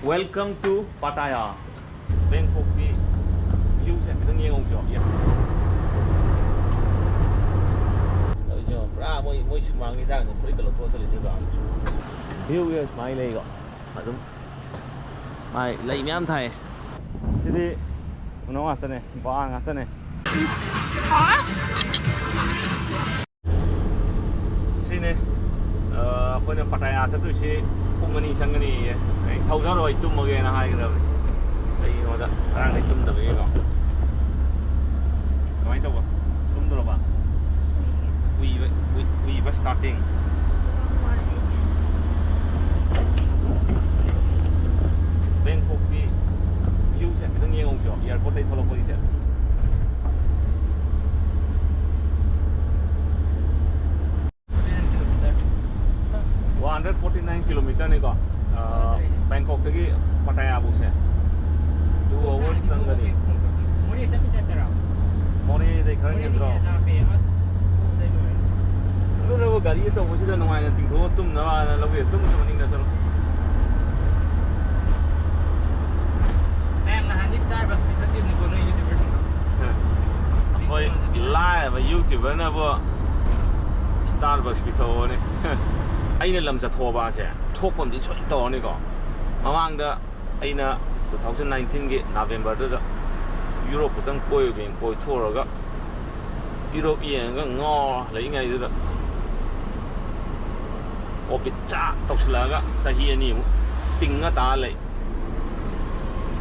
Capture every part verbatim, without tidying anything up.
Welcome to Pattaya. ꯕꯦꯡꯀꯣꯛꯀꯤ ꯚ꯭ꯌꯨꯁꯦ ꯍꯥꯏꯐꯦꯠꯇꯪ ꯌꯦꯡꯍꯧꯁꯤꯔꯣ? ꯇꯧꯔꯤꯁꯦ ꯌꯦꯡꯉꯣ, ꯄꯨꯔꯥ ꯃꯣꯏ, ꯃꯣꯏ ꯁꯨꯃꯥꯡꯒꯤ ꯇꯥꯏꯞꯇ ꯐꯨꯔꯤꯠꯀ ꯂꯧꯊꯣꯛꯑ ꯆꯠꯂꯤꯁꯦ ꯌꯦꯡꯉꯣ꯫ ꯚ꯭ꯌꯨ, ꯚ꯭ꯌꯨ ꯁꯨꯃꯥꯏꯅ ꯂꯩꯀꯣ꯫ ꯑꯗꯨꯝ ꯃꯥꯏ ꯂꯩ ꯃꯌꯥꯝ ꯊꯥꯏ꯫ ꯁꯤꯗꯤ ꯀꯩꯅꯣ ꯉꯥꯛꯇꯅꯦ, ꯕꯥꯔ ꯉꯥꯛꯇꯅꯦ꯫ ꯁꯤꯅꯦ, ꯑ, ꯑꯩꯈꯣꯏꯅ ꯄꯇꯥꯌꯥ ꯆꯠꯇꯣꯏꯁꯤ ꯄꯨꯡ ꯑꯅꯤ ꯆꯪꯒꯅꯤꯌꯦ꯫ ꯑꯩ ꯊꯧꯖꯔꯣ, ꯑꯩ ꯇꯨꯝꯃꯒꯦꯅ ꯍꯥꯏꯒꯗꯕꯅꯤ꯫ ꯀꯩꯒꯤꯅꯣꯗ ꯉꯔꯥꯡꯗꯩ ꯇꯨꯝꯗꯕꯒꯤꯀꯣ꯫ ꯀꯃꯥꯏꯅ ꯇꯧꯕ? ꯇꯨꯝꯗꯣꯔꯕ? ꯎꯏꯕ, ꯎꯏ-, ꯎꯏꯕ starting꯫ ꯕꯦꯡꯀꯣꯛꯀꯤ ꯚ꯭ꯌꯨꯁꯦ ꯍꯥꯏꯐꯦꯠꯇꯪ ꯌꯦꯡꯍꯧꯁꯤꯔꯣ, ꯑꯦꯌꯥꯔꯄꯣꯔꯠꯇꯩ ꯊꯣꯛꯂꯛꯄꯒꯤꯁꯦ꯫ One hundred forty nine kilometerꯅꯤꯀꯣ, ꯑ, ꯕꯦꯡꯀꯣꯛꯇꯒꯤ ꯄꯇꯥꯌꯥꯕꯨꯛꯁꯦ꯫ Two hours ꯆꯪꯒꯅꯤ꯫ ꯃꯣꯔꯦ ꯆꯠꯃꯤꯟꯅꯗꯔꯣ? ꯃꯣꯔꯦꯗꯩ ꯈꯔ ꯃꯣꯔꯦꯗꯤ ꯍꯦꯟꯗ꯭ꯔꯣ? ꯍꯦꯟꯅ ꯂꯥꯞꯄꯦ꯫ ꯑꯁ, ꯈꯣꯡꯗꯩ ꯂꯣꯏꯔꯦ꯫ ꯑꯗꯨꯅꯕꯨ ꯒꯥꯔꯤ ꯑꯆꯧꯕꯁꯤꯗ ꯅꯨꯡꯉꯥꯏꯅ ꯇꯤꯡꯊꯣꯛꯑ ꯇꯨꯝꯅꯕꯅ ꯂꯧꯕꯤꯔ, ꯇꯨꯝꯃꯁꯨ ꯃꯅꯤꯡꯗ ꯆꯠꯂꯣ꯫ ꯃꯌꯥꯝ ꯅꯍꯥꯟꯗꯤ Starbucks ꯄꯤꯊꯛꯈꯤꯕꯅꯤꯀꯣ, ꯅꯣꯏ YouTuberꯁꯤꯡꯗꯣ꯫ ꯑꯩꯈꯣꯏ ꯂꯥꯏꯔꯕ YouTuberꯅꯕꯨ Starbucks ꯄꯤꯊꯛꯑꯣꯅꯦ꯫ ꯑꯩꯅ ꯂꯝ ꯆꯠꯊꯣꯛꯑꯕꯁꯦ ꯊꯣꯛꯄ ꯑꯃꯗꯤ ꯁꯣꯏꯅ ꯇꯧꯔꯅꯤꯀꯣ꯫ ꯃꯃꯥꯡꯗ ꯑꯩꯅ two thousand nineteenꯒꯤ Novemberꯗꯨꯗ Europe ꯈꯛꯇꯪ ꯀꯣꯏꯔꯨꯒꯦꯅ ꯀꯣꯏꯊꯣꯛꯎꯔꯒ, Europe ꯌꯦꯡꯉꯒ ꯉꯥꯎꯔ ꯂꯩꯔꯤꯉꯩꯗꯨꯗ COVID ꯆꯥ ꯇꯧꯁꯤꯜꯂꯛꯑꯒ ꯆꯍꯤ ꯑꯅꯤꯃꯨꯛ ꯇꯤꯡꯉ ꯇꯥ ꯂꯩ꯫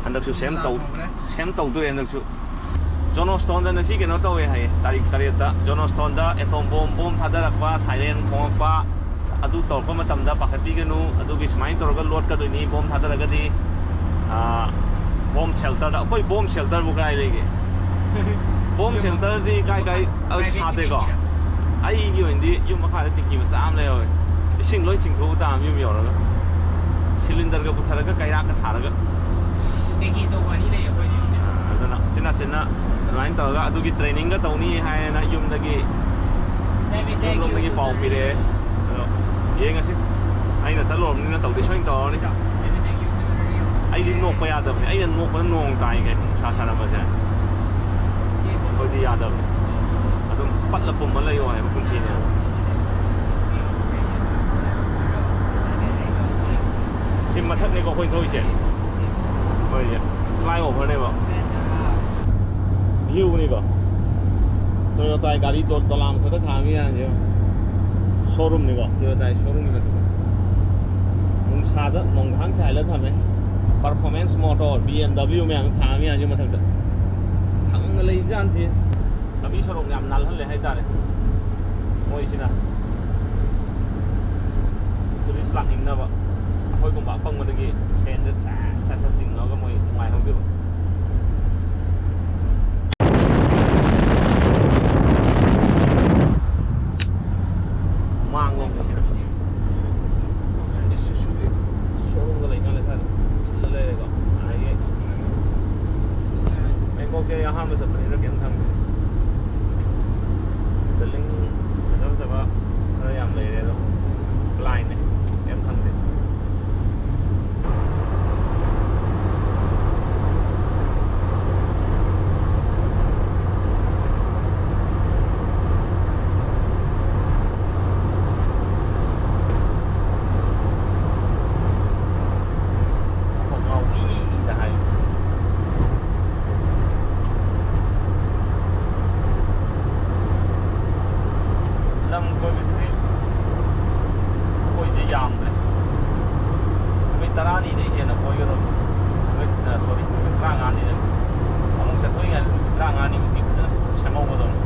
ꯍꯟꯗꯛꯁꯨ ꯁꯦꯝ ꯇꯧ-, ꯂꯥꯛꯍꯧꯔꯦ꯫ Same ꯇꯧꯗꯣꯔꯦ ꯍꯟꯗꯛꯁꯨ꯫ John Houstonꯗ ꯉꯁꯤ ꯀꯩꯅꯣ ꯇꯧꯋꯦ ꯍꯥꯏꯌꯦ, ꯇꯥꯔꯤꯛ ꯇꯔꯦꯠꯇ John Houstonꯗ atom bomb, bomb ꯊꯥꯗꯔꯛꯄ, siren ꯈꯣꯡꯉꯛꯄ, ꯑꯗꯨ ꯇꯧꯔꯛꯄ ꯃꯇꯝꯗ ꯄꯥꯈꯠꯄꯤꯒꯅꯨ, ꯑꯗꯨꯒꯤ ꯁꯨꯃꯥꯏꯅ ꯇꯧꯔꯒ ꯂꯣꯠꯀꯗꯣꯏꯅꯤ, bomb ꯊꯥꯗꯔꯒꯗꯤ꯫ ꯑꯥ, bomb shelterꯗ꯫ ꯑꯩꯈꯣꯏ bomb shelterꯕꯨ ꯀꯥꯏ ꯂꯩꯒꯦ? Bomb shelterꯗꯤ ꯀꯥꯏ ꯀꯥꯏ, ꯑ, private ꯁꯥꯗꯦꯀꯣ? ꯑꯩꯒꯤ ꯑꯣꯏꯅꯗꯤ ꯌꯨꯝ ꯃꯈꯥꯗ ꯇꯤꯡꯀꯤ ꯃꯆꯥ ꯑꯃ ꯂꯩꯍꯧꯋꯦ꯫ ꯏꯁꯤꯡ ꯂꯣꯏ ꯆꯤꯡꯊꯣꯛꯎ ꯇꯥꯕꯅꯤ ꯌꯨꯝ ꯌꯧꯔꯒ꯫ Cylinderꯒ ꯄꯨꯊꯔꯒ ꯀꯩꯔꯥꯛꯀ ꯁꯥꯔꯒ꯫ ꯇꯦꯡꯀꯤ ꯑꯆꯧꯕ ꯑꯅꯤ ꯂꯩ ꯑꯩꯈꯣꯏꯗꯤ꯫ ꯑꯗꯨꯅ ꯁꯤꯅ ꯁꯤꯅ ꯑꯗꯨꯃꯥꯏꯅ ꯇꯧꯔꯒ ꯑꯗꯨꯒꯤ trainingꯒ ꯇꯧꯅꯤ ꯍꯥꯏꯌꯦꯅ ꯌꯨꯝꯗꯒꯤ, ꯌꯨꯝꯂꯣꯝꯗꯒꯤ ꯄꯥꯎ ꯄꯤꯔꯛꯑꯦ꯫ ꯑꯗꯣ ꯌꯦꯡꯉꯁꯤ꯫ ꯑꯩꯅ ꯆꯠꯂꯨꯔꯕꯅꯤꯅ ꯇꯧꯗꯤ ꯁꯣꯏꯅ ꯇꯧꯔꯅꯤ꯫ ꯑꯩꯗꯤ ꯅꯣꯛꯄ ꯌꯥꯗꯕꯅꯦ꯫ ꯑꯩꯅ ꯅꯣꯛꯄꯗ ꯅꯣꯡ ꯇꯥꯏꯈꯩ, ꯅꯨꯡꯁꯥ ꯁꯥꯔꯛꯄꯁꯦ꯫ ꯑꯩꯈꯣꯏꯗꯤ ꯌꯥꯗꯕꯅꯦ꯫ ꯑꯗꯨꯝ ꯄꯠꯂ ꯄꯨꯝꯃ ꯂꯩꯌꯣ ꯍꯥꯏꯕ ꯄꯨꯟꯁꯤꯅꯦ꯫ ꯁꯤ ꯃꯊꯛꯅꯤꯀꯣ ꯑꯩꯈꯣꯏ ꯊꯧꯔꯤꯁꯦ꯫ ꯍꯣꯏꯁꯦ, ꯐ꯭ꯂꯥꯏ ꯑꯣꯚꯔꯅꯦꯕ꯫ ꯚ꯭ꯌꯨꯅꯤꯀꯣ꯫ ꯇꯣꯌꯣꯇꯥꯒꯤ ꯒꯥꯔꯤ ꯗꯣ-, ꯗꯣꯂꯥꯟ ꯃꯊꯛꯇ ꯊꯥꯕ ꯃꯌꯥꯝꯁꯦ꯫ ꯁꯣꯔꯨꯝꯅꯤꯀꯣ, ꯇꯣꯌꯣꯇꯥꯒꯤ ꯁꯣꯔꯨꯝꯒꯤ ꯃꯊꯛꯇ꯫ ꯅꯨꯡꯁꯥꯗ ꯅꯣꯡꯈꯥꯡ ꯆꯥꯏꯍꯜꯂ ꯊꯝꯃꯦ꯫ Performance Motor, B M W ꯃꯌꯥꯝ ꯊꯥꯕ ꯃꯌꯥꯝꯁꯦ ꯃꯊꯛꯇ꯫ ꯈꯪꯅ ꯂꯩꯕꯖꯥꯠ ꯅꯠꯇꯦ꯫ ꯂꯝꯕꯤ ꯁꯣꯔꯣꯛ ꯌꯥꯝ ꯅꯥꯜꯍꯜꯂꯦ ꯍꯥꯏꯇꯥꯔꯦ ꯃꯣꯏꯁꯤꯅ꯫ ꯇꯨꯔꯤꯁ ꯂꯥꯛꯅꯤꯡꯅꯕ꯫ ꯑꯩꯈꯣꯏꯒꯨꯝꯕ ꯑꯄꯪꯕꯗꯒꯤ ꯁꯦꯟꯗ ꯁꯠ ꯁꯠ ꯁꯠ ꯆꯤꯡꯉꯒ ꯃꯣꯏ ꯅꯨꯡꯉꯥꯏꯍꯧꯗꯣꯏꯕ꯫ ꯃꯥꯡꯂꯣꯝꯗ ꯁꯤꯗ ꯏꯁꯨꯁꯨꯒꯤ ꯁꯣꯔꯨꯝꯒ ꯂꯩꯀꯥꯟꯗ ꯁ꯭ꯋꯥꯏꯗ ꯊꯤꯜꯂ ꯂꯩꯔꯦꯀꯣ꯫ ꯑꯗꯒꯤ ꯕꯦꯡꯀꯣꯛꯁꯦ ꯑꯩ ꯑꯍꯥꯟꯕ ꯆꯠꯄꯅꯤꯅ ꯀꯩꯝ ꯈꯪꯗꯦ꯫ ꯕꯤꯜꯗꯤꯡ ꯐꯖ ꯐꯖꯕ ꯈꯔ ꯌꯥꯝ ꯂꯩꯔꯦ, ꯑꯗꯣ ꯕ꯭ꯂꯥꯏꯟꯅꯦ, ꯀꯩꯝ ꯈꯪꯗꯦ꯫ ꯀꯣꯛ ꯉꯥꯎꯏꯗ ꯍꯥꯏ꯫ ꯂꯝ ꯀꯣꯏꯕꯁꯤꯗꯤ ꯑꯩꯈꯣꯏꯗꯤ ꯌꯥꯝꯗ꯭ꯔꯦ꯫ ꯅꯨꯃꯤꯠ ꯇꯔꯥꯅꯤꯗꯩ ꯍꯦꯟꯅ ꯀꯣꯏꯒꯗꯕꯅꯤ꯫ ꯅꯨꯃꯤꯠ, ꯑ, ꯁꯣꯔꯤ, ꯅꯨꯃꯤꯠ ꯇꯔꯥꯃꯉꯥꯅꯤꯗ꯫ ꯑꯃꯨꯛ ꯆꯠꯊꯣꯛꯏꯉꯩꯗ ꯅꯨꯃꯤꯠ ꯇꯔꯥꯃꯉꯥꯅꯤꯃꯨꯛꯇꯤ ꯐꯖꯅ ꯁꯦꯝꯍꯧꯒꯗꯕꯅꯤ꯫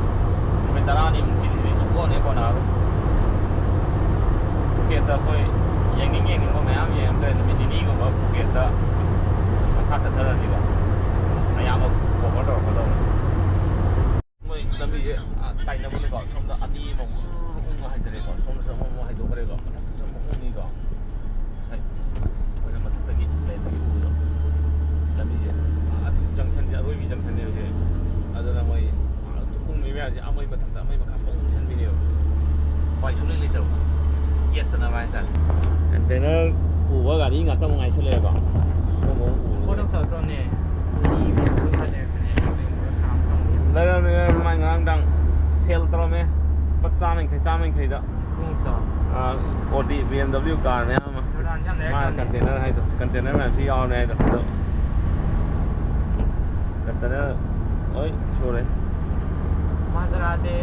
ꯅꯨꯃꯤꯠ ꯇꯔꯥꯅꯤꯃꯨꯛꯀꯤꯗꯤ ꯁꯨꯡꯀꯣꯟ ꯍꯦꯛ ꯀꯣꯟꯅꯔꯣꯏ꯫ ꯄꯨꯀꯦꯠꯇ ꯑꯩꯈꯣꯏ ꯌꯦꯡꯅꯤꯡ ꯌꯦꯡꯅꯤꯡꯕ ꯃꯌꯥꯝ ꯌꯦꯡꯉꯒ ꯅꯨꯃꯤꯠ ꯅꯤꯅꯤꯒꯨꯝꯕ ꯄꯨꯀꯦꯠꯇ ꯃꯈꯥ ꯆꯠꯊꯔꯗꯤꯀꯣ, ꯑꯌꯥꯝꯕ ꯀꯣꯚꯔ ꯇꯧꯔꯛꯀꯗꯧꯕꯅꯤ꯫ ꯃꯣꯏ ꯂꯝꯕꯤꯁꯦ, ꯑ, ꯇꯥꯏꯅꯕꯅꯤꯀꯣ, ꯁꯣꯝꯗ ꯑꯅꯤ ꯑꯃꯃꯨꯛ ꯎꯪꯉ ꯍꯥꯏꯊꯔꯦꯀꯣ, ꯁꯣꯝꯗꯁꯨ ꯑꯃꯃꯨꯛ ꯍꯥꯏꯗꯣꯛꯈ꯭ꯔꯦꯀꯣ, ꯃꯊꯛꯇꯁꯨ ꯑꯃꯨꯛ ꯎꯪꯉꯤꯀꯣ꯫ ꯉꯁꯥꯏ ꯑꯩꯈꯣꯏꯅ ꯃꯊꯛꯇꯒꯤ ꯂꯩꯕꯒꯤ ꯎꯕꯗꯣ꯫ ꯂꯝꯕꯤꯁꯦ, ꯑꯁ, ꯖꯪꯁꯟꯁꯦ ꯑꯔꯣꯏꯕꯤ ꯖꯪꯁꯟꯅꯦꯕ ꯁꯦ꯫ ꯑꯗꯨꯅ ꯃꯣꯏ, ꯑ, ꯎꯪꯉꯤ ꯃꯌꯥꯝꯁꯦ ꯑꯃꯒꯤ ꯃꯊꯛꯇ ꯑꯃꯒꯤ ꯃꯈꯥ ꯄꯨꯡ ꯎꯪꯁꯟꯕꯤꯅꯦꯕ꯫ ꯎꯄꯥꯏ ꯁꯨꯡꯂꯩ ꯂꯩꯇꯕ꯫ ꯌꯦꯠꯇꯅꯕ ꯍꯥꯏꯇꯥꯔꯦ꯫ ꯀꯟꯇꯦꯅꯔ ꯄꯨꯕ ꯒꯥꯔꯤ ꯉꯥꯛꯇ ꯑꯃꯨꯛ ꯉꯥꯏꯁꯜꯂꯛꯑꯦꯀꯣ꯫ ꯁꯣꯝ ꯂꯩꯔꯝꯃꯦ, ꯃꯥꯏ ꯉꯔꯥꯡꯗꯥꯡ ꯁꯦꯜ ꯇꯧꯔꯝꯃꯦ꯫ ꯂꯨꯄꯥ ꯆꯥꯝꯃ ꯌꯥꯡꯈꯩ, ꯆꯥꯝꯃ ꯌꯥꯡꯈꯩꯗ꯫ ꯈꯣꯡꯎꯞꯇꯣ꯫ ꯑꯥ, ꯑꯣꯗꯤ, ꯕꯤ ꯑꯦꯝ ꯗꯕ꯭ꯂꯤꯎ ꯀꯥꯔꯅꯦ ꯑꯃ꯫ ꯖꯣꯔꯗꯥꯟꯁꯦ ꯌꯥꯝ ꯂꯩꯔꯛꯇꯕꯅꯦ꯫ ꯃꯥ ꯀꯟꯇꯦꯅꯔ ꯍꯥꯏꯗꯣ, ꯀꯟꯇꯦꯅꯔ ꯃꯌꯥꯝꯁꯤ ꯌꯥꯎꯔꯅꯦ ꯍꯥꯏꯗꯣ꯫ ꯑꯗꯣ ꯀꯟꯇꯦꯅꯔ ꯂꯣꯏ ꯁꯨꯔꯦ꯫ ꯃꯥꯁꯔꯥꯇꯤ,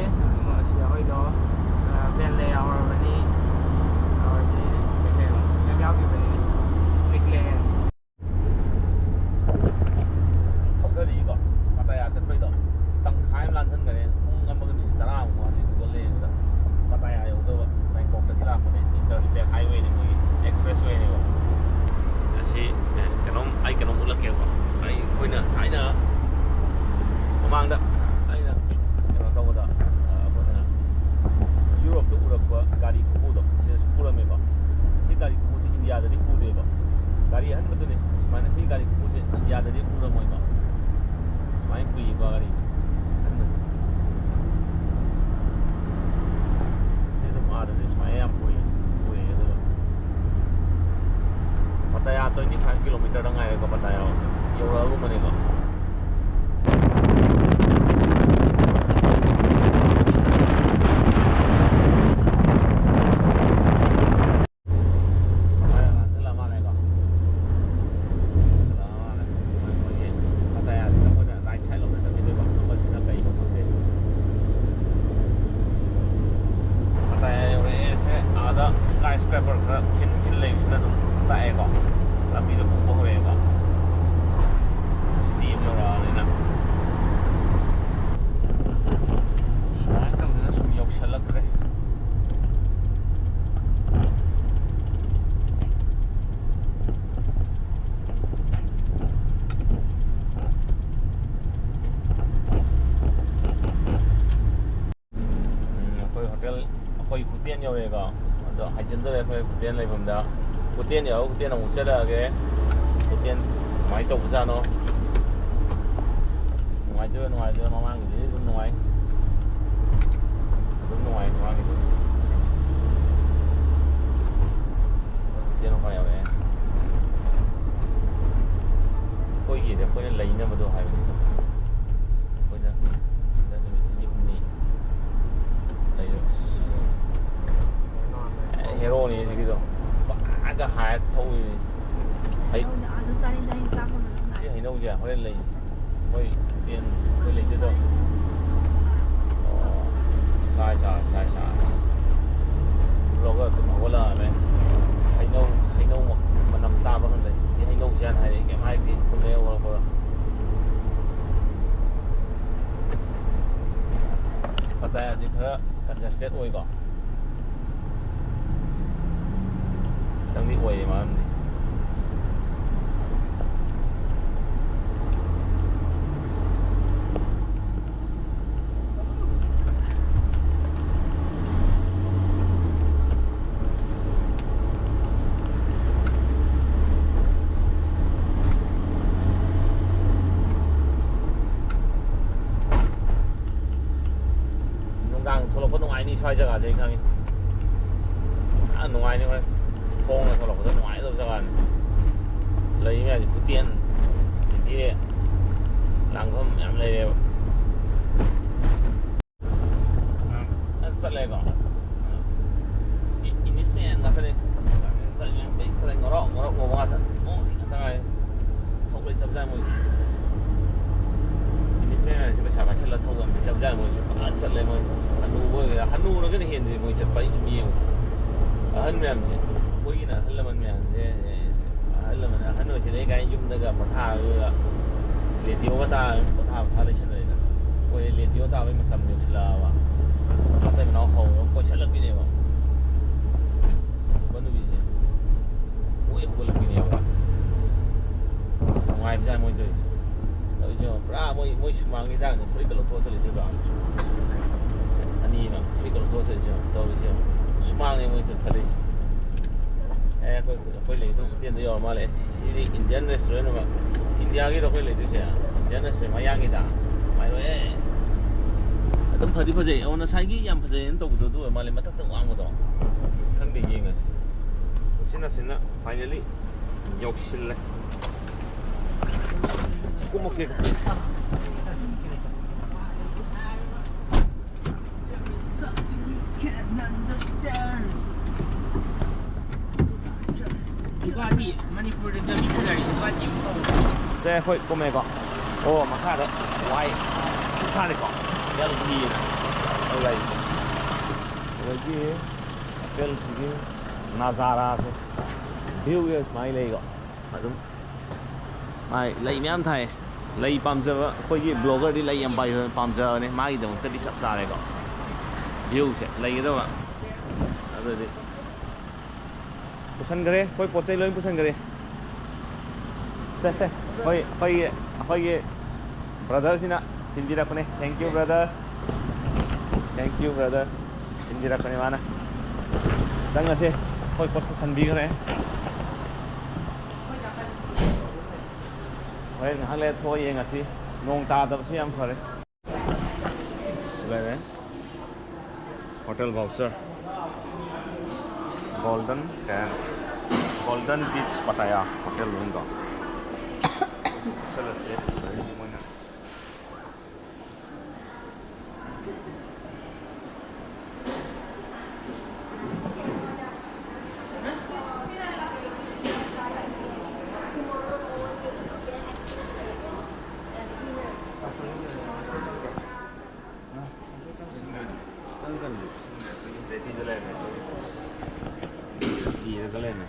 ꯑꯁꯤ ꯑꯩꯈꯣꯏꯗꯣ, ꯑꯥ, ꯕꯦꯟꯂꯦ ꯌꯥꯎꯔꯕꯅꯤ꯫ ꯑꯗꯒꯤ ꯀꯩ ꯀꯩꯅꯣ ꯌꯥꯝ ꯌꯥꯎꯈꯤꯕꯅꯤ꯫ ꯃꯤꯛꯂꯦꯟ꯫ ꯊꯧꯊꯔꯛꯏꯀꯣ, ꯄꯇꯥꯌꯥ ꯆꯠꯄꯩꯗꯣ ꯇꯪꯈꯥꯏ ꯑꯃ ꯂꯥꯟꯁꯤꯟꯈꯔꯦ꯫ ꯄꯨꯡ ꯑꯃꯒ ꯃꯤꯅꯤꯠ ꯇꯔꯥꯃꯨꯛ ꯋꯥꯠꯂꯤ꯫ ꯑꯗꯨꯒ ꯂꯦꯡꯕꯗ ꯄꯇꯥꯌꯥ ꯌꯧꯗꯕ, ꯕꯦꯡꯀꯣꯛꯇꯒꯤ ꯂꯥꯛꯄꯅꯦ, ꯏꯟꯇꯔ ꯁ꯭ꯇꯦꯠ ꯍꯥꯏꯋꯦꯅꯦ, ꯃꯣꯏꯒꯤ ꯑꯦꯛꯁꯄ꯭ꯔꯦꯁ ꯋꯦꯅꯦꯕ꯫ ꯑꯁꯤ, ꯑꯦ, ꯀꯩꯅꯣꯝ, ꯑꯩ ꯀꯩꯅꯣꯝ ꯎꯠꯂꯛꯀꯦꯕ꯫ ꯑꯩ, ꯑꯩꯈꯣꯏꯅ ꯊꯥꯏꯅ ꯃꯃꯥꯡꯗ ꯑꯩꯅ ꯀꯩꯅꯣ ꯇꯧꯕꯗ, ꯑ, ꯑꯩꯈꯣꯏꯅ ꯌꯨꯔꯣꯞꯇ ꯎꯔꯛꯄ ꯒꯥꯔꯤ ꯈꯨꯄꯨꯗꯣ ꯁꯤꯗꯁꯨ ꯄꯨꯔꯝꯃꯦꯕ꯫ ꯁꯤ ꯒꯥꯔꯤ ꯈꯨꯄꯨꯁꯦ ꯏꯟꯗꯤꯌꯥꯗꯗꯤ ꯎꯗꯦꯕ꯫ ꯒꯥꯔꯤ ꯑꯍꯟꯕꯗꯨꯅꯦ꯫ ꯁꯨꯃꯥꯏꯅ ꯁꯤ ꯒꯥꯔꯤ ꯈꯨꯄꯨꯁꯦ ꯏꯟꯗꯤꯌꯥꯗꯗꯤ ꯎꯔꯝꯃꯣꯏꯕ꯫ ꯁꯨꯃꯥꯏꯅ ꯄꯨꯏꯀꯣ ꯒꯥꯔꯤꯁꯦ ꯑꯍꯟꯕꯁꯦ꯫ ꯁꯤ ꯑꯗꯨꯝ ꯑꯥꯗꯗꯤ ꯁꯨꯃꯥꯏꯅ ꯌꯥꯝ ꯄꯨꯏ, ꯄꯨꯏ꯫ ꯑꯗꯨꯒ ꯄꯇꯥꯌꯥ twenty five kilometre ꯗ ꯉꯥꯏꯔꯦꯀꯣ, ꯄꯇꯥꯌꯥ ꯌꯧꯔꯛꯑꯒꯨꯝꯕꯅꯦꯀꯣ꯫ ꯉꯥꯟꯁꯤꯜꯂ ꯃꯥꯜꯂꯦꯀꯣ꯫ ꯉꯥꯟꯁꯤꯜꯂ ꯃꯥꯜꯂꯦ꯫ ꯃꯣꯏꯒꯤ ꯄꯇꯥꯌꯥꯁꯤꯅ ꯑꯩꯈꯣꯏꯅ right side ꯂꯣꯝꯗ ꯆꯠꯈꯤꯗꯣꯏꯕ꯫ ꯑꯃꯁꯤꯅ ꯀꯩꯅꯣ ꯈꯪꯗꯦ꯫ ꯄꯇꯥꯌꯥ ꯌꯧꯔꯛꯑꯦ꯫ ꯁꯦ ꯑꯥꯗ skyscraper ꯈꯔ ꯈꯤꯟ ꯈꯤꯟ ꯂꯩꯕꯁꯤꯅ ꯑꯗꯨꯝ ꯇꯥꯛꯑꯦꯀꯣ꯫ ꯂꯝꯕꯤꯗ ꯀꯨꯝꯕ ꯍꯧꯔꯛꯑꯦꯀꯣ꯫ City ꯑꯃ ꯌꯧꯔꯛꯑꯕꯅꯤꯅ꯫ ꯁꯨꯃꯥꯏꯅ ꯇꯧꯗꯅ ꯁꯨꯝ ꯌꯧꯁꯜꯂꯛꯈ꯭ꯔꯦ꯫ ꯎꯝ, ꯑꯩꯈꯣꯏ ꯍꯣꯇꯦꯜ, ꯑꯩꯈꯣꯏ ꯍꯣꯇꯦꯜ ꯌꯧꯔꯛꯑꯦꯀꯣ꯫ ꯑꯗꯣ ꯍꯥꯏꯖꯤꯟꯗꯣꯔꯦ ꯑꯩꯈꯣꯏ ꯍꯣꯇꯦꯜ ꯂꯩꯐꯝꯗ꯫ ꯍꯣꯇꯦꯜ ꯌꯧꯔꯒ ꯍꯣꯇꯦꯜ ꯑꯃꯨꯛ ꯆꯠꯂꯛꯑꯒꯦ꯫ ꯍꯣꯇꯦꯜ ꯀꯃꯥꯏꯅ ꯇꯧꯕꯖꯥꯠꯅꯣ? ꯅꯨꯡꯉꯥꯏꯗꯣꯏꯔꯥ ꯅꯨꯡꯉꯥꯏꯗꯣꯏꯔꯥ? ꯃꯃꯥꯡꯒꯤꯗꯨꯗꯤ ꯑꯗꯨꯝ ꯅꯨꯡꯉꯥꯏ꯫ ꯑꯗꯨꯝ ꯅꯨꯡꯉꯥꯏ ꯃꯃꯥꯡꯒꯤꯗꯨꯗꯤ꯫ ꯍꯣꯇꯦꯜ ꯑꯃ ꯌꯧꯔꯛꯑꯦ꯫ ꯑꯩꯈꯣꯏꯅ ꯂꯩꯅꯕꯗꯣ ꯍꯥꯏꯕꯅꯤꯗ꯫ ꯑꯩꯈꯣꯏꯅ ꯁꯤꯗ ꯅꯨꯃꯤꯠ ꯅꯤꯅꯤ ꯍꯨꯝꯅꯤ ꯂꯩꯔꯦ꯫ ꯑꯁ, ꯑꯦ, ꯍꯦꯔꯣꯅꯤ ꯍꯧꯖꯤꯛꯀꯤꯗꯣ꯫ ꯐꯖꯅ ꯍꯥꯏꯔ ꯊꯧꯔꯤꯅꯤ꯫ ꯍꯩ-, ꯍꯩꯅꯧꯁꯦ ꯑꯥꯗ ꯆꯥꯅꯤꯡ ꯆꯥꯅꯤꯡ ꯆꯥ ꯐꯪꯗꯅ ꯁꯤ ꯉꯥꯏ꯫ ꯍꯩꯅꯧꯁꯦ ꯍꯣꯔꯦꯟ ꯂꯩꯁꯦ꯫ ꯑꯩꯈꯣꯏ ꯇꯦꯟ ꯑꯩꯈꯣꯏ ꯂꯩꯇꯦꯗꯣ꯫ ꯑꯣ, ꯁꯥꯏ ꯁꯥꯏ ꯁꯥꯏ ꯁꯥꯏ꯫ ꯕ꯭ꯂꯣꯒꯔ ꯑꯗꯨꯝ ꯍꯧꯒꯠꯂꯛꯑꯃꯦ꯫ ꯍꯩꯅꯧ, ꯍꯩꯅꯧ ꯃ-, ꯃꯅꯝ ꯇꯥꯕ ꯈꯪꯗꯦ꯫ ꯁꯤ ꯍꯩꯅꯧꯁꯦ ꯍꯥꯟꯅ ꯍꯥꯏꯔꯛꯑꯦ, ꯀꯩꯝ ꯍꯥꯏꯗꯦ꯫ ꯊꯨꯝꯃꯦ ꯍꯧꯒꯠꯂꯛꯄꯒ꯫ ꯄꯇꯥꯌꯥꯁꯦ ꯈꯔ congested ꯑꯣꯏꯀꯣ꯫ ꯈꯤꯇꯪꯗꯤ ꯑꯣꯏꯌꯦ ꯃꯥꯅꯗꯤ꯫ ꯅꯨꯡꯗꯥꯡ ꯊꯣꯛꯂꯛꯄ ꯅꯨꯡꯉꯥꯏꯅꯤ ꯁ꯭ꯋꯥꯏ ꯖꯒꯥꯁꯦ, ꯑꯩ ꯈꯪꯉꯤ꯫ ꯌꯥꯝ ꯅꯨꯡꯉꯥꯏꯅꯤ ꯍꯣꯔꯦꯟ꯫ ꯈꯣꯡꯅ ꯊꯣꯛꯂꯛꯄꯗ ꯅꯨꯡꯉꯥꯏꯒꯗꯕ ꯖꯒꯥꯅꯤ꯫ ꯂꯩ ꯃꯌꯥꯝꯁꯦ ꯍꯣꯇꯦꯜ, ꯑꯗꯒꯤ ꯂꯥꯡꯐꯝ ꯃꯌꯥꯝ ꯂꯩꯔꯦꯕ꯫ ꯑ, ꯆꯠꯂꯦꯀꯣ꯫ ꯑ, ꯏ-, ꯏꯪꯂꯤꯁ ꯃꯌꯥꯝ ꯉꯥꯛꯇꯅꯦ꯫ ꯆꯠꯂꯦ, ꯃꯌꯥꯝ ꯄꯤꯛ ꯊꯟꯅ ꯉꯧꯔꯣꯛ ꯉꯧꯔꯣꯛ ꯉꯧꯕ ꯉꯥꯛꯇ꯫ ꯃꯣꯏ ꯉꯥꯛꯇ ꯉꯥꯏꯔꯦ꯫ ꯊꯧ ꯂꯩꯇꯕꯖꯥꯠ ꯃꯣꯏꯁꯦ꯫ ꯏꯪꯂꯤꯁ ꯃꯌꯥꯝꯁꯦ ꯄꯩꯁꯥ ꯄꯥꯏꯁꯜꯂ ꯊꯧꯕ ꯌꯥꯝ ꯍꯩꯇꯕꯖꯥꯠ ꯃꯣꯏꯁꯦ꯫ ꯐꯖꯅ ꯆꯠꯂꯦ ꯃꯣꯏ꯫ ꯍꯅꯨꯕ ꯑꯣꯏꯒꯦꯔꯥ, ꯍꯅꯨꯔꯒꯅ ꯍꯦꯟꯗꯦ ꯃꯣꯏ ꯆꯠꯄ꯫ ꯑꯩ ꯁꯨꯝ ꯌꯦꯡꯕ꯫ ꯑꯍꯟ ꯃꯌꯥꯝꯁꯦ, ꯑꯩꯈꯣꯏꯒꯤꯅ ꯑꯍꯜ ꯂꯃꯟ ꯃꯌꯥꯝꯁꯦ, ꯑꯍꯜ ꯂꯃꯟ, ꯑꯍꯟ ꯑꯣꯏꯁꯤꯜꯂꯛꯑꯦ ꯀꯥꯏꯅ ꯌꯨꯝꯗꯒ ꯄꯣꯊꯥꯔꯒ ꯔꯦꯗꯤꯑꯣꯒ ꯇꯥꯔꯒ ꯄꯣꯊꯥ ꯄꯣꯊꯥ ꯂꯩꯁꯟꯅꯔꯦꯗꯅ꯫ ꯑꯩꯈꯣꯏ ꯔꯦꯗꯤꯑꯣ ꯇꯥꯕꯩ ꯃꯇꯝ ꯌꯧꯁꯤꯜꯂꯛꯑꯕ꯫ ꯃꯇꯩ ꯃꯅꯥꯎ ꯍꯧꯔꯒ ꯀꯣꯏꯁꯜꯂꯛꯄꯤꯅꯦꯕ꯫ ꯍꯅꯨꯕ ꯅꯨꯄꯤꯁꯦ ꯃꯣꯏ ꯍꯧꯒꯠꯂꯛꯄꯤꯅꯦꯕ꯫ ꯅꯨꯡꯉꯥꯏꯕꯖꯥꯠꯅꯤ ꯃꯣꯏ ꯇꯧꯔꯤꯁꯦ꯫ ꯇꯧꯔꯤꯁꯦ ꯌꯦꯡꯉꯣ, ꯄꯨꯔꯥ ꯃꯣꯏ, ꯃꯣꯏ ꯁꯨꯃꯥꯡꯒꯤ ꯆꯥꯡꯅꯤ ꯐꯨꯔꯤꯠꯀ ꯂꯧꯊꯣꯛꯑ ꯆꯠꯂꯤꯁꯦ ꯇꯧꯔꯤꯁꯦ꯫ ꯑꯅꯤꯃꯛ ꯐꯨꯔꯤꯠꯀ ꯂꯧꯊꯣꯛꯑ ꯆꯠꯂꯤꯁꯦ ꯌꯦꯡꯉꯣ, ꯇꯧꯔꯤꯁꯦ ꯌꯦꯡꯉꯣ꯫ ꯁꯨꯃꯥꯡꯅꯦ ꯃꯣꯏ ꯈꯜꯂꯤꯁꯦ꯫ ꯑꯦ, ꯑꯩꯈꯣꯏ, ꯑꯩꯈꯣꯏ ꯂꯩꯗꯣ ꯍꯣꯇꯦꯜꯗ ꯌꯧꯔ ꯃꯥꯜꯂꯦ꯫ ꯁꯤꯗꯤ Indian restaurant ꯑꯃ꯫ ꯏꯟꯗꯤꯌꯥꯒꯤꯔꯣ ꯑꯩꯈꯣꯏ ꯂꯩꯗꯣꯏꯁꯦ? Indian restaurant ꯃꯌꯥꯡꯒꯤꯗ꯫ ꯅꯨꯡꯉꯥꯏꯔꯣꯏꯍꯦ꯫ ꯑꯗꯨꯝ ꯐꯗꯤ ꯐꯖꯩ꯫ ꯑꯣ, ꯉꯁꯥꯏꯒꯤ ꯌꯥꯝ ꯐꯖꯩꯅ ꯇꯧꯕꯗꯣ ꯑꯗꯨ ꯑꯣꯏꯔ ꯃꯥꯜꯂꯦ, ꯃꯊꯛꯇ ꯋꯥꯡꯕꯗꯣ꯫ ꯈꯪꯗꯦ, ꯌꯦꯡꯉꯁꯤ꯫ ꯎꯆꯤꯟ ꯅꯥꯆꯤꯟꯅ finally ꯌꯧꯁꯤꯜꯂꯦ꯫ ꯀꯨꯝꯃꯛꯀꯦ꯫ ꯒꯨꯍꯥꯇꯤ, ꯃꯅꯤꯄꯨꯔꯗ ꯖꯔꯅꯤ ꯁꯦꯂꯔꯤ ꯒꯨꯍꯥꯇꯤ ꯑꯃ ꯇꯧꯕ꯫ ꯁꯦ, ꯑꯩꯈꯣꯏ ꯀꯨꯝꯃꯦꯀꯣ꯫ ꯑꯣ, ꯃꯈꯥꯗ ꯋꯥꯏ ꯁꯤꯠ ꯊꯥꯔꯦꯀꯣ꯫ ꯑꯦꯜ ꯏ ꯑꯅ꯫ ꯑꯩ ꯒꯥꯔꯤꯁꯦ꯫ ꯑꯗꯒꯤ ꯍꯣꯇꯦꯜꯁꯤꯒꯤ ꯅꯖꯥꯔꯥꯁꯦ, ꯚ꯭ꯌꯨꯁꯦ ꯁꯨꯃꯥꯏꯅ ꯂꯩꯀꯣ꯫ ꯑꯗꯨꯝ ꯃꯥꯏ ꯂꯩ ꯃꯌꯥꯝ ꯊꯥꯏ꯫ ꯂꯩ ꯄꯥꯝꯖꯕ ꯑꯩꯈꯣꯏꯒꯤ ꯕ꯭ꯂꯣꯒꯔꯗꯤ ꯂꯩ ꯌꯥꯝ ꯄꯥꯏ-, ꯄꯥꯝꯖꯕꯅꯦ꯫ ꯃꯥꯒꯤꯗꯃꯛꯇꯗꯤ ꯆꯞ ꯆꯥꯔꯦꯀꯣ꯫ ꯚ꯭ꯌꯨꯁꯦ ꯂꯩꯒꯗꯕ꯫ ꯑꯗꯨꯗꯤ ꯄꯨꯁꯟꯈ꯭ꯔꯦ꯫ ꯑꯩꯈꯣꯏ ꯄꯣꯠ ꯆꯩ ꯂꯣꯏ ꯄꯨꯁꯟꯈ꯭ꯔꯦ꯫ ꯁꯦ, ꯁꯦ꯫ ꯑꯩꯈꯣꯏ, ꯑꯩꯈꯣꯏꯒꯤ, ꯑꯩꯈꯣꯏꯒꯤ ꯕ꯭ꯔꯗꯔꯁꯤꯅ ꯊꯤꯟꯕꯤꯔꯛꯄꯅꯦ꯫ Thank you, brother. Thank you, brother. ꯊꯤꯟꯕꯤꯔꯛꯄꯅꯦ ꯃꯥꯅ꯫ ꯆꯪꯉꯁꯦ꯫ ꯑꯩꯈꯣꯏ ꯄꯣꯠ ꯄꯨꯁꯟꯕꯤꯈ꯭ꯔꯦ꯫ ꯍꯣꯔꯦꯟ ꯉꯥꯏꯍꯥꯛ ꯂꯩꯔ ꯊꯣꯛꯑ ꯌꯦꯡꯉꯁꯤ꯫ ꯅꯣꯡ ꯇꯥꯗꯕꯁꯤ ꯌꯥꯝ ꯐꯔꯦ꯫ ꯂꯩꯔꯦ꯫ ꯍꯣꯇꯦꯜ ꯚꯥꯎꯆꯔ꯫ ꯒꯣꯜꯗꯟ, ꯀꯩ ꯍꯥꯏꯅꯣ? ꯒꯣꯜꯗꯟ ꯕꯤꯆ ꯄꯇꯥꯌꯥ ꯍꯣꯇꯦꯜ ꯃꯃꯤꯡꯗꯣ꯫ ꯆꯠꯂꯁꯦ꯫ ꯃꯣꯏꯅ ꯏꯔꯒ ꯂꯩꯔꯝꯃꯦ꯫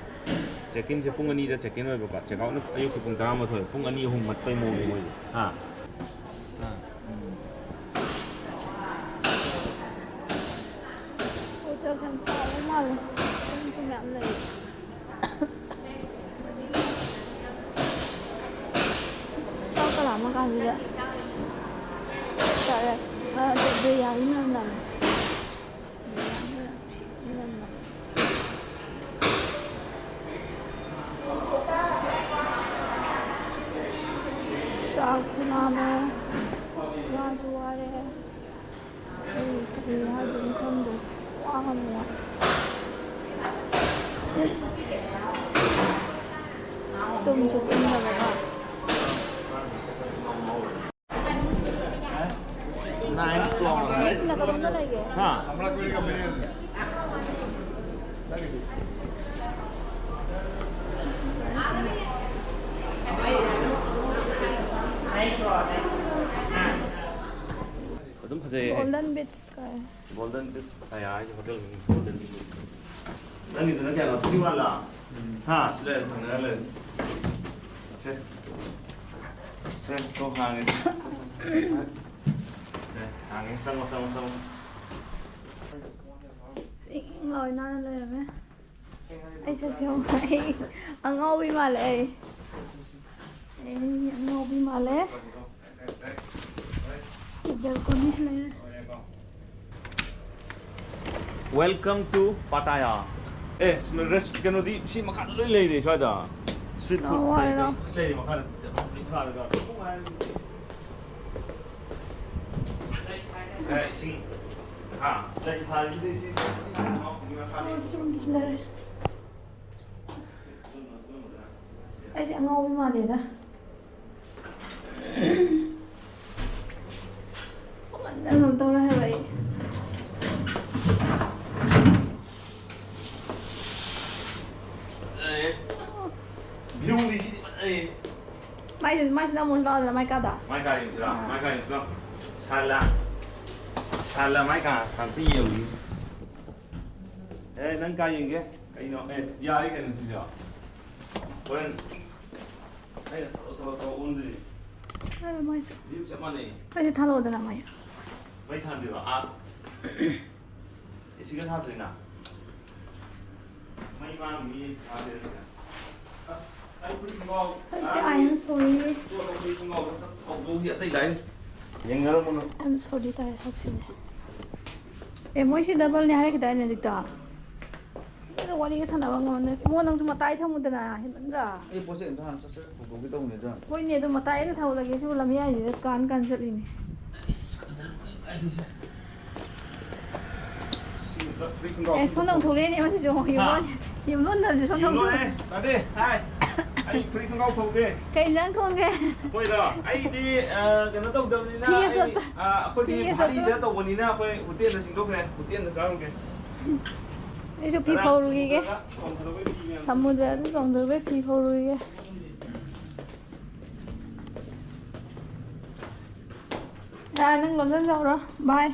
ꯆꯦꯛ ꯏꯟꯁꯦ ꯄꯨꯡ ꯑꯅꯤꯗ ꯆꯦꯛ ꯏꯟ ꯑꯣꯏꯕꯀꯣ, ꯆꯦꯛ ꯑꯥꯎꯠꯅ ꯑꯌꯨꯛꯀꯤ ꯄꯨꯡ ꯇꯔꯥꯃꯥꯊꯣꯏ, ꯄꯨꯡ ꯑꯅꯤ ꯑꯍꯨꯝ ꯃꯠꯄꯩ ꯃꯑꯣꯡꯅꯤ ꯃꯣꯏꯁꯦ꯫ ꯍꯥ? ꯍꯣꯇꯦꯜꯁꯦ ꯌꯥꯝ ꯆꯥꯎꯕ ꯃꯥꯜꯂꯦ꯫ ꯃꯤꯁꯨ ꯃꯌꯥꯝ ꯂꯩꯌꯦ꯫ ꯆꯥꯛꯀ ꯂꯥꯝꯃ ꯀꯥꯟꯁꯤꯗ ꯆꯥꯛ ꯆꯥ ꯌꯥꯏ꯫ ꯑ, ꯕꯤꯔꯌꯥꯅꯤ ꯅꯝ ꯅꯝꯃꯦ꯫ ꯕꯤꯔꯌꯥꯅꯤ ꯅꯝ ꯅꯝꯃꯦ꯫ ꯆꯥꯛꯁꯨ ꯂꯥꯝꯃꯦ, ꯋꯥꯁꯨ ꯋꯥꯔꯦ꯫ ꯑꯩ ꯀꯔꯤ ꯍꯥꯏꯗꯣꯏꯅꯣ ꯈꯪꯗ꯭ꯔꯦ꯫ ꯋꯥ ꯉꯝꯃꯣ꯫ ꯇꯨꯝꯁꯨ ꯇꯨꯝꯗꯕꯀꯣ꯫ Ninth floor. ꯅꯦꯛꯅ ꯀꯔꯣꯝꯗ ꯂꯩꯒꯦ? ꯍꯥ? ꯑꯗꯨꯝ ꯐꯖꯩꯌꯦ꯫ Golden Beach ꯀꯥꯏ꯫ Golden Beach ꯀꯥꯏ ꯍꯥꯏꯁꯦ ꯍꯣꯇꯦꯜ ꯃꯃꯤꯡ Golden Beach꯫ ꯅꯪꯒꯤꯗꯨꯅ ꯀꯌꯥꯅꯣ? Three one ꯂꯥ? ꯍꯥ? ꯁꯤ ꯂꯩꯔꯦ, ꯊꯪꯅꯔ ꯂꯩꯔꯦ꯫ ꯁꯦ꯫ ꯁꯦ, ꯊꯣꯡ ꯍꯥꯡꯉꯦ꯫ ꯁꯦ, ꯁꯦ, ꯁꯦ꯫ ꯁꯦ, ꯍꯥꯡꯉꯦ꯫ ꯆꯪꯉꯣ, ꯆꯪꯉꯣ, ꯆꯪꯉꯣ꯫ ꯏꯪ ꯏꯪ ꯂꯥꯎꯋꯦ, ꯅꯥꯟꯅ ꯂꯩꯔꯝꯃꯦ꯫ ꯑꯩ ꯁꯛꯁꯦ ꯌꯥꯝ ꯍꯥꯏ꯫ ꯑꯉꯥꯎꯕꯤ ꯃꯥꯜꯂꯦ ꯑꯩ꯫ ꯑꯩ ꯑꯉꯥꯎꯕꯤ ꯃꯥꯜꯂꯦ꯫ ꯁꯤ balcony ꯁꯤ ꯂꯩꯔꯦ꯫ Welcome to Pattaya. ꯑꯦ, ꯔꯦꯁ-, ꯀꯩꯅꯣꯗꯤ ꯁꯤ ꯃꯈꯥꯗ ꯂꯣꯏ ꯂꯩꯔꯦ ꯁ꯭ꯋꯥꯏꯗ꯫ Street food ꯂꯥꯛꯑꯣ ꯀꯩ ꯍꯥꯏꯔꯣ꯫ ꯀꯩ ꯂꯣꯏ ꯂꯩꯔꯦ ꯃꯈꯥꯗ꯫ ꯂꯣꯏ ꯊꯥꯔꯒ꯫ ꯑꯦ, ꯏꯁꯤꯡ꯫ ꯍꯥ? ꯂꯩ ꯊꯥꯔꯤꯁꯤꯗꯤ ꯏꯁꯤꯡ꯫ ꯑꯣ, ꯁꯤ ꯔꯨꯝꯁꯤ ꯂꯩꯔꯦ꯫ ꯑꯩꯁꯦ ꯑꯉꯥꯎꯕꯤ ꯃꯥꯜꯂꯦꯗ꯫ ꯀꯃꯟꯗ ꯀꯩꯅꯣꯝ ꯇꯧꯔꯦ ꯍꯥꯏꯕ ꯑꯩ꯫ ꯐꯖꯩꯌꯦ꯫ Viewꯗꯤ ꯁꯤꯗꯤ ꯐꯖꯩꯌꯦ꯫ ꯃꯥꯏꯁꯨ, ꯃꯥꯏꯁꯨ ꯅꯝꯃꯨꯁꯤ ꯂꯥꯛꯑꯣꯗꯅ ꯃꯥꯏ ꯀꯥꯗ꯫ ꯃꯥꯏ ꯀꯥ ꯌꯦꯡꯁꯤꯔꯥ? ꯑꯥ꯫ ꯃꯥꯏ ꯀꯥ ꯌꯦꯡꯁꯤꯔꯥ? ꯁꯥꯂꯥ꯫ ꯁꯥꯂꯥ ꯃꯥꯏ ꯀꯥ ꯑꯝꯇ ꯌꯦꯡꯉꯨ꯫ ꯑꯦ, ꯅꯪ ꯀꯥ ꯌꯦꯡꯒꯦ? ꯀꯩꯅꯣ? ꯑꯦ, ꯌꯥꯔꯦ ꯀꯩꯅꯣ ꯁꯤꯁꯨ꯫ ꯍꯣꯔꯦꯟ ꯑꯩꯅ ꯊꯕꯛ, ꯊꯕꯛ, ꯊꯕꯛ ꯑꯣꯟꯗꯣꯏꯅꯤ꯫ ꯍꯥꯏꯔꯣ ꯃꯥꯏꯁꯨ꯫ View ꯆꯞ ꯃꯥꯟꯅꯩ꯫ ꯑꯩꯁꯦ ꯊꯥꯜꯂꯛꯑꯣꯗꯅ ꯃꯩ꯫ ꯃꯩ ꯊꯥꯟꯗꯣꯏꯕ? ꯑꯥ꯫ ꯑꯦ ꯁꯤꯒ ꯊꯥꯗ꯭ꯔꯤꯅ? ꯃꯩ ꯃꯥꯡꯒꯤꯅꯤ, ꯑꯦ ꯁꯤ ꯊꯥꯗ꯭ꯔꯤꯅ꯫ ꯑꯁ, ꯑꯩ ꯐꯨꯔꯤꯠ ꯈꯣꯡꯒ꯭ꯔꯥꯎ ꯑꯩꯗꯤ, I am sorry꯫ ꯆꯣꯠꯂ ꯐꯨꯔꯤꯠ ꯈꯣꯡꯒ꯭ꯔꯥꯎꯗꯣ ꯑꯝꯇ ꯐꯧꯗꯣꯛꯎꯈꯤ, ꯑꯇꯩ ꯂꯥꯏꯔꯤ꯫ ꯌꯦꯡꯅꯔꯝꯃꯣ ꯅꯪ꯫ I am sorry ꯇꯥꯔꯦ ꯁꯛꯁꯤꯅꯦ꯫ ꯑꯦ, ꯃꯣꯏꯁꯤ doubleꯅꯦ ꯍꯥꯏꯔꯛꯈꯤꯗꯥꯏꯅꯦ ꯍꯧꯖꯤꯛꯇ? ꯃꯤꯒ ꯋꯥꯔꯤꯒ ꯁꯥꯟꯅꯕ ꯉꯝꯃꯝꯗꯦ꯫ ꯏꯕꯨꯡꯉꯣ, ꯅꯪꯁꯨ ꯃꯇꯥꯏ ꯊꯝꯃꯨꯗꯅ, ꯍꯦꯟꯃꯟꯗ꯭ꯔꯥ? ꯑꯩ ꯄꯣꯠ ꯆꯩ ꯑꯝꯇ ꯍꯥꯟꯅ ꯆꯠꯆꯔ ꯄꯨꯊꯣꯛꯀꯦ ꯇꯧꯕꯅꯤꯗ꯫ ꯍꯣꯏꯅꯦ, ꯑꯗꯨ ꯃꯇꯥꯏ ꯑꯩꯅ ꯊꯝꯍꯧꯔꯒꯦ, ꯁꯤꯕꯨ ꯂꯝꯌꯥꯏꯁꯤꯗ ꯀꯥꯟ ꯀꯥꯟ ꯆꯠꯂꯤꯅꯦ꯫ ꯑꯦ, ꯁꯣꯝꯗ ꯑꯃꯨꯛ ꯊꯣꯛꯂꯛꯑꯦꯅꯦ, ꯃꯁꯤꯁꯨ ꯑꯃꯨꯛ ꯌꯨꯝ ꯍꯥ? ꯂꯣꯟ-, ꯌꯨꯝ ꯂꯣꯟꯅꯕꯁꯦ ꯁꯣꯝꯗ ꯑꯃꯨꯛ ꯌꯨꯝ ꯂꯣꯟꯅ-, ꯊꯣꯛꯂꯛꯑꯦ꯫ ꯇꯥꯗꯦ, ꯍꯥꯏ꯫ ꯑꯩ ꯐꯨꯔꯤꯠ ꯈꯣꯡꯒ꯭ꯔꯥꯎ ꯐꯧꯒꯦ꯫ ꯀꯩ ꯏꯟꯖꯥꯡ ꯊꯣꯡꯒꯦ? ꯑꯩꯈꯣꯏꯔꯣ? ꯑꯩꯗꯤ, ꯑ, ꯀꯩꯅꯣ ꯇꯧꯗꯕꯅꯤꯅ, ꯐꯤ ꯑꯩ, ꯑꯆꯣꯠꯄ꯫ ꯑ, ꯑꯩꯈꯣꯏꯗꯤ ꯐꯤ ꯑꯆꯣꯠꯄ꯫ ꯚꯥꯔꯤꯗ ꯇꯧꯕꯅꯤꯅ ꯑꯩꯈꯣꯏ ꯍꯣꯇꯦꯜꯗ ꯁꯤꯡꯗꯣꯛꯈ꯭ꯔꯦ꯫ ꯍꯣꯇꯦꯜꯗ ꯆꯥꯔꯨꯒꯦ꯫ ꯑꯩꯁꯨ ꯐꯤ ꯉꯔꯥꯡ ꯐꯧꯔꯨꯈꯤꯒꯦ꯫ ꯁꯃꯨꯗ꯭ꯔꯗ ꯆꯣꯡꯊꯔꯛꯄꯩ ꯐꯤ ꯃꯌꯥꯝ꯫ ꯁꯃꯨꯗ꯭ꯔꯗ ꯆꯣꯡꯊꯔꯛꯄꯩ ꯐꯤ ꯐꯧꯔꯨꯈꯤꯒꯦ꯫ ꯌꯥꯔꯦ, ꯅꯪ ꯂꯣꯟꯁꯤꯟꯖꯍꯧꯔꯣ꯫ ꯕꯥꯏ꯫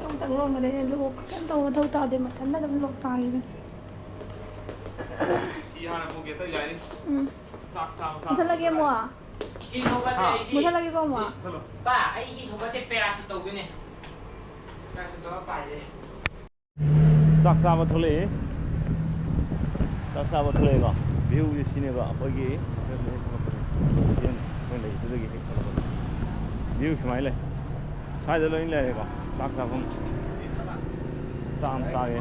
ꯑꯃꯨꯛꯇꯪ ꯂꯣꯟꯕꯗꯩꯅꯦ ꯂꯣꯛ ꯀꯩꯝ ꯇꯧꯕ ꯃꯊꯧ ꯇꯥꯗꯦ, ꯃꯊꯟꯇ ꯑꯗꯨꯝ ꯂꯣꯛ ꯇꯥꯈꯤꯕꯅꯦ꯫ ꯐꯤ ꯍꯥꯟꯅ ꯐꯧꯒꯦ, ꯑꯇꯩ ꯂꯥꯏꯔꯤ꯫ ꯎꯝ꯫ ꯆꯥꯛ ꯆꯥꯕ ꯆꯥꯛ ꯃꯨꯊꯠꯂꯒꯦ ꯑꯃꯨꯛ? ꯍꯤ ꯊꯧꯕꯗꯤ ꯍꯥ? ꯑꯩꯗꯤ ꯃꯨꯊꯠꯂꯒꯦꯀꯣ ꯑꯃꯨꯛ? ꯃꯨꯊꯠꯂꯣ꯫ ꯄꯥ, ꯑꯩ ꯍꯤ ꯊꯧꯕꯗꯤ ꯄꯦꯔꯥꯁꯨꯠ ꯇꯧꯗꯣꯏꯅꯦ꯫ ꯄꯦꯔꯥꯁꯨꯠ ꯇꯧꯔ ꯄꯥꯏꯔꯦ꯫ ꯆꯥꯛ ꯆꯥꯕ ꯊꯣꯛꯂꯛꯑꯦ꯫ ꯆꯥꯛ ꯆꯥꯕ ꯊꯣꯛꯂꯛꯑꯦꯀꯣ꯫ View ꯁꯦ ꯁꯤꯅꯦꯕ ꯑꯩꯈꯣꯏꯒꯤ ꯍꯣꯇꯦꯜ ꯑꯩꯈꯣꯏ ꯂꯩꯕꯗꯨꯗꯒꯤ ꯍꯦꯛ ꯊꯣꯛꯂꯛꯄ꯫ View ꯁꯨꯃꯥꯏꯅ ꯂꯩ꯫ ꯁ꯭ꯋꯥꯏꯗ ꯂꯣꯏ ꯂꯩꯔꯦꯀꯣ꯫ ꯆꯥꯛ ꯆꯥꯐꯝ꯫ ꯆꯥꯛ ꯑꯃ ꯆꯥꯒꯦ꯫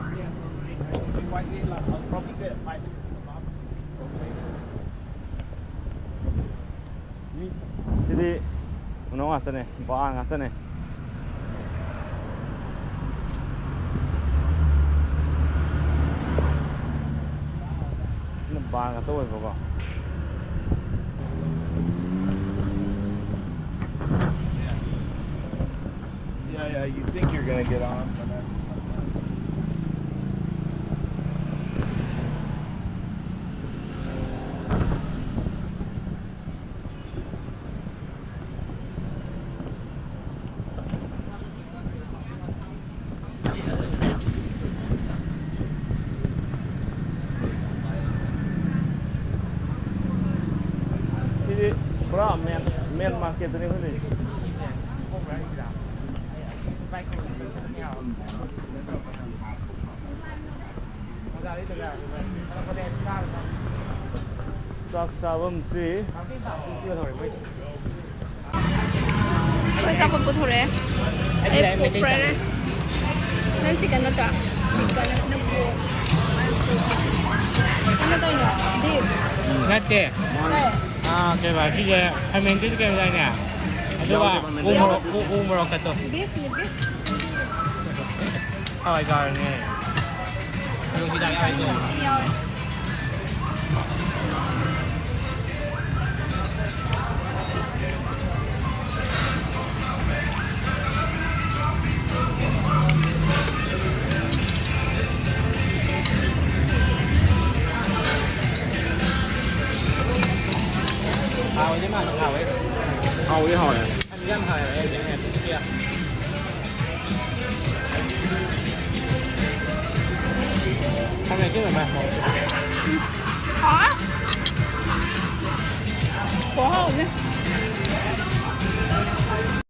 ꯃꯤ ꯁꯤꯗꯤ ꯀꯩꯅꯣ ꯉꯥꯛꯇꯅꯦ, ꯕꯥꯔ ꯉꯥꯛꯇꯅꯦ꯫ ꯁꯤꯅ ꯕꯥꯔ ꯉꯥꯛꯇ ꯑꯣꯏꯕꯀꯣ꯫ Yeah, yeah, you think you're gonna get on, but that's not. ꯁꯤꯗꯤ ꯄꯨꯔꯥ main, main market ꯇꯅꯤ ꯑꯩꯈꯣꯏ ꯂꯩꯔꯤꯁꯦ꯫ ꯆꯥꯛ ꯆꯥꯐꯝꯁꯤ ꯑꯩꯈꯣꯏ ꯑꯆꯥꯄꯣꯠ ꯄꯨꯊꯣꯔꯛꯑꯦ꯫ ꯑꯩ ꯑꯩ ꯄꯣꯛ ꯃꯩꯇꯩ fried ꯆꯥꯅꯤꯡꯉꯦ꯫ Rice꯫ ꯅꯪ chicken ꯅꯠꯇ꯭ꯔꯥ? Chicken꯫ ꯅꯪ pork꯫ ꯅꯪꯅ ꯀꯩꯅꯣ? Beef꯫ ꯅꯠꯇꯦ꯫ ꯀꯩ? ꯑꯥ, ꯀꯩꯕ, ꯁꯤꯁꯦ fermented ꯀꯩꯅꯣ ꯗꯥꯏꯅꯦ? ꯑꯗꯨꯒ ꯌꯥꯎꯗꯦ, fermented ꯎ ꯃꯣꯔꯣꯛ, ꯌꯥꯎꯗꯦ꯫ ꯎ, ꯎ ꯃꯣꯔꯣꯛ ꯀꯠꯇꯣ꯫ ꯕꯤꯐꯅꯤ, ꯕꯤꯐ꯫ ꯍꯋꯥꯏꯖꯥꯔꯅꯦ꯫ ꯑꯗꯨ ꯍꯤꯗꯥꯛ ꯌꯥꯎꯋꯦ꯫ ꯌꯥꯎꯋꯦ꯫ ꯍꯥꯎꯋꯦ ꯃꯥꯅ ꯍꯥꯎꯋꯦ꯫ ꯍꯥꯎꯋꯦ, ꯍꯥꯎꯋꯦ꯫ ꯑꯗꯨ ꯌꯥꯝ ꯍꯥꯎꯋꯦ ꯑꯩꯗꯤ꯫ ꯈꯪꯉꯦ, ꯁꯤ ꯑꯣꯏꯔ ꯃꯥꯜꯂꯦ꯫ ꯍꯥꯎꯋꯦ꯫ ꯈꯨꯍꯥꯎ ꯑꯃꯅꯦ꯫